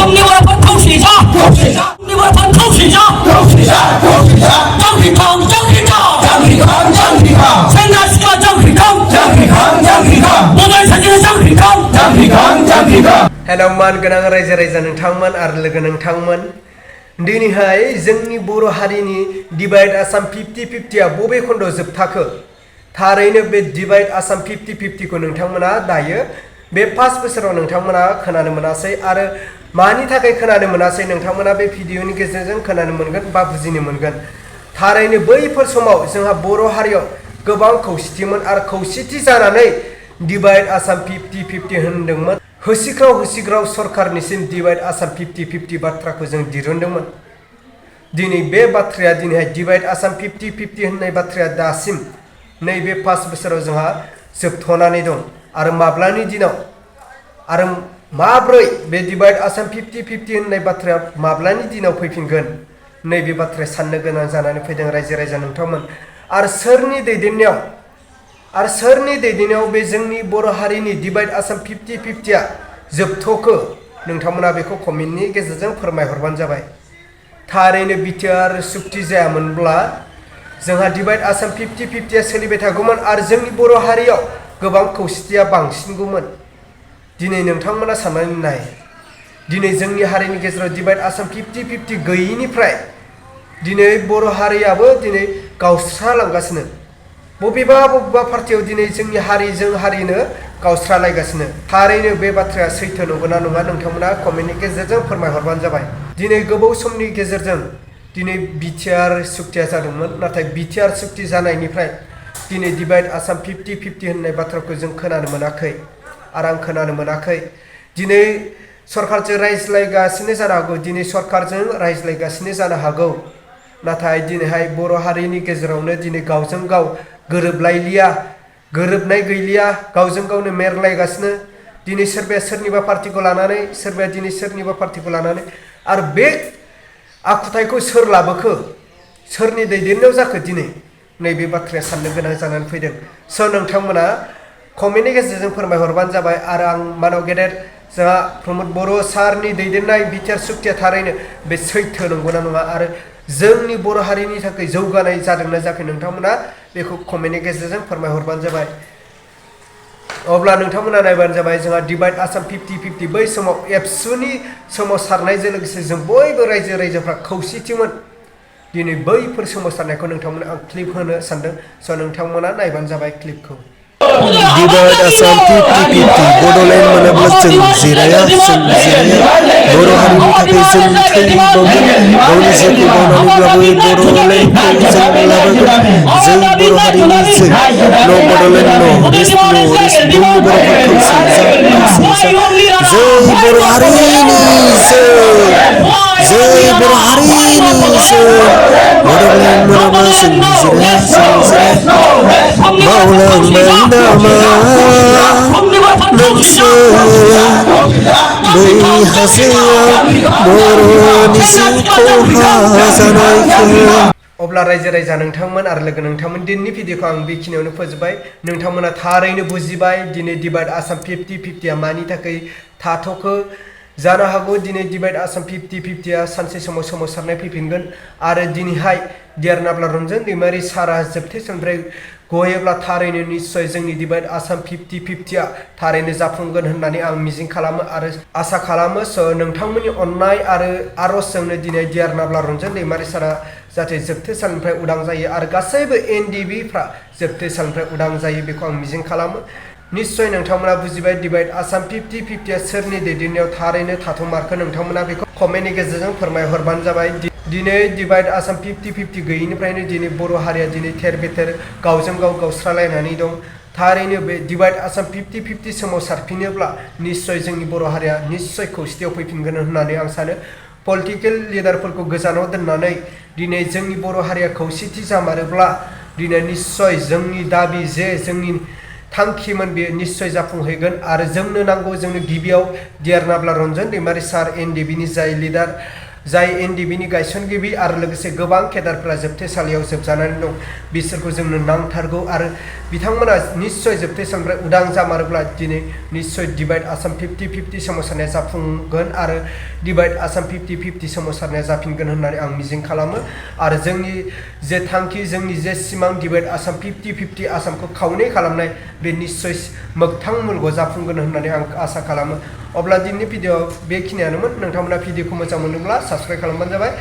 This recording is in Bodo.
Hello man गोनां रायजो राजा नोंथांमोन आरो लोगो नोंथांमोन दिनैहाय जोंनि बर' हारिनि डिवाइड आसाम 50-50 आ बबे खन्दोआव जोबथाखो थारैनो बे डिवाइड आसाम 50-50 खौ नोंथांमोना दायो बे 5 बोसोराव नोंथांमोना खोनानो मोनासै आरो मानि थाखाय खोनानो मोनासै नोंथांमोना बे भिडिअनि गेजेरजों खोनानो मोनगोन बा बुजिनो मोनगोन थारैनो बैफोर समाव जोंहा बर' हारियाव गोबां खौसेथिमोन आरो खौसेथि जानानै डिवाइड आसाम 50-50 होनदोंमोन होसिख्राव सरकारनिसिम डिवाइड आसाम 50-50 बाथ्राखौ जों दिरुनदोंमोन दिनै बे बाथ्राया दिनैहाय डिवाइड आसाम 50-50 होननाय बाथ्राया दासिम नैबे 5 बोसोराव जोंहा जोबथ'नानै दं आरो माब्लानि दिनाव आरो माब्रै बे डिवाइड आसाम 50-50 होननाय बाथ्राया माब्लानि दिनाव फैफिनगोन नैबे बाथ्राया साननो गोनां जानानै फैदों रायजो राजा नोंथांमोन आरो सोरनि दैदेननायाव बे जोंनि बर' हारिनि डिवाइड आसाम 50-50 आ जोबथ'खो नोंथांमोना बेखौ कमेन्टनि गेजेरजों फोरमायहरबानो जाबाय थारैनो बिटिआर सुक्ति जायामोनब्ला जोंहा डिवाइड आसाम 50-50 आ सोलिबाय थागौमोन आरो जोंनि बर' हारियाव गोबां खौसेथिया बांसिनगौमोन दिनै नोंथांमोना साननानै नाय दिनै जोंनि हारिनि गेजेराव डिवाइड आसाम 50-50 गैयिनिफ्राय दिनै बर' हारियाबो दिनै गावस्रालांगासिनो बबेबा पार्टियाव दिनै जोंनि हारिजों हारिनो गावस्रालायगासिनो थारैनो बे बाथ्राया सैथो नंगौना नङा नोंथांमोना कमेन्टनि गेजेरजों फोरमायहरबानो जाबाय दिनै गोबाव समनि गेजेरजों दिनै बिटिआर सुक्तिया जादोंमोन नाथाय बिटिआर सुक्ति जानायनिफ्राय दिनै डिवाइड आसाम 50-50 होननाय बाथ्राखौ जों खोनानो मोनाखै आरो आं खोनानो मोनाखै दिनै सरकारजों रायज्लायगासिनो जानो हागौ दिनै सरकारजों रायज्लायगासिनो जानो हागौ नाथाय दिनैहाय बर' हारिनि गेजेरावनो दिनै गावजों गाव गोरोबनाय गैलिया गावजों गावनो मेरलायगासिनो दिनै सोरबाया सोरनिबा पार्टिखौ लानानै सोरबाया दिनै सोरनिबा पार्टिखौ लानानै आरो बे आखुथायखौ सोर लाबोखो सोरनि दैदेननायाव जाखो दिनै नैबे बाथ्राया साननो गोनां जानानै फैदों स' नोंथांमोना कमेन्टनि गेजेरजों फोरमायहरबानो जाबाय आरो आं मानव गेदेर जोंहा प्रमद बर' सारनि दैदेननाय बिटिआर सुक्तिया थारैनो बे सैथो नंगौना नङा आरो जोंनि बर' हारिनि थाखाय जौगानाय जादोंना जायाखै नोंथांमोना बेखौ कमेन्टनि गेजेरजों फोरमायहरबानो जाबाय अब्ला नोंथांमोना नायबानो जाबाय जोंहा डिवाइड आसाम 50-50 बै समाव एबसुनि सोमावसारनायजों लोगोसे जों बयबो रायजो राजाफ्रा खौसेथिमोन दिनै बैफोर सोमावसारनायखौ नोंथांमोना आं क्लिप होनो सानदों स' नोंथांमोना नायबानो जाबाय क्लिपखौ डिवाइड आसाम 50-50 बड'लेण्ड मोनाब्ला जों जिराया बर' हारिनि थाखाय जों थैबावगोन गावनि जिउखौ बावनानैब्लाबो बड'लेण्डखौ जों लाबोगोन जै बर' हारिनि जै न' बड'लेण्ड न' रेस्ट जोंनि बर'फोरखौ जै बर' हारिनि जै बर' हारिनि बड'लेण्ड मोनाब्ला जों जिराया मावलांबाय नामा बै हाजोआव बर'नि जिउ खहा जानायखौ अब्ला रायजो राजा नोंथांमोन आरो लोगो नोंथांमोन दिनैनि भिडिअखौ आं बेखिनियावनो फोजोबबाय नोंथांमोना थारैनो बुजिबाय दिनै डिवाइड आसाम 50-50 आ मानि थाखाय थाथ'खो जानो हागौ दिनै डिवाइड आसाम 50-50 आ सानसे समाव सोमावसारनाय फैफिनगोन आरो दिनैहाय डिआर नाब्ला रन्जन दैमारी सारा जोबथे समनिफ्राय गयोब्ला थारैनो निस्सय जोंनि डिवाइड आसाम 50-50 आ थारैनो जाफुंगोन होननानै आं मिजिं खालामो आरो आसा खालामो स' नोंथांमोननि अननाय आरो आर'जजोंनो दिनै डिआर नाब्ला रन्जन दैमारी सारा जाहाथे जोबथे साननिफ्राय उदां जायो आरो गासैबो NDFB फ्रा जोबथे साननिफ्राय उदां जायो बेखौ आं मिजिं खालामो निस्सय नोंथांमोना बुजिबाय डिवाइड आसाम 50-50 आ सोरनि दैदेननायाव थारैनो थाथ'मारखो नोंथांमोना बेखौ कमेन्टनि गेजेरजों फोरमायहरबानो जाबाय दिनै डिवाइड आसाम 50-50 गैयिनिफ्रायनो दिनै बर' हारिया दिनै थेर बेथेर गावजों गाव गावस्रालायनानै दं थारैनो बे डिवाइड आसाम 50-50 सोमावसारफिनोब्ला निस्सय जोंनि बर' हारिया निस्सय खौसेथियाव फैफिनगोन होननानै आं सानो पलिटिकेल लिडारफोरखौ गोजानाव दोननानै दिनै जोंनि बर' हारिया खौसेथि जामारोब्ला दिनै निस्सय जोंनि दाबि जे जोंनि थांखिमोन बेयो निस्सय जाफुंहैगोन आरो जोंनो नांगौ जोंनो गिबियाव डिआर नाब्ला रन्जन दैमारी सार NDFB नि जाय लिडार जाय NDFB नि गायसनगिरि आरो लोगोसे गोबां केडारफोरा जोबथेसालियाव जोबजानानै दं बिसोरखौ जोंनो नांथारगौ आरो बिथांमोना निश्चय जोबथेसालिनिफ्राय उदां जामारोब्ला दिनै निश्चय डिभाइड आसाम 50-50 सोमावसारनाया जाफुंगोन आरो डिभाइड आसाम 50-50 सोमावसारनाया जाफिनगोन होननानै आं मिजिं खालामो आरो जोंनि जे थांखि जोंनि जे सिमां डिभाइड आसाम 50-50 आसामखौ खावनै खालामनाय बे निश्चय मोगथां मुलुगाव जाफुंगोन होननानै आं आसा खालामो। अब्ला दिनैनि भिडिअ बेखिनियानोमोन। नोंथांमोना भिडिअखौ मोजां मोनोब्ला साबस्क्राइब खालामबानो जाबाय।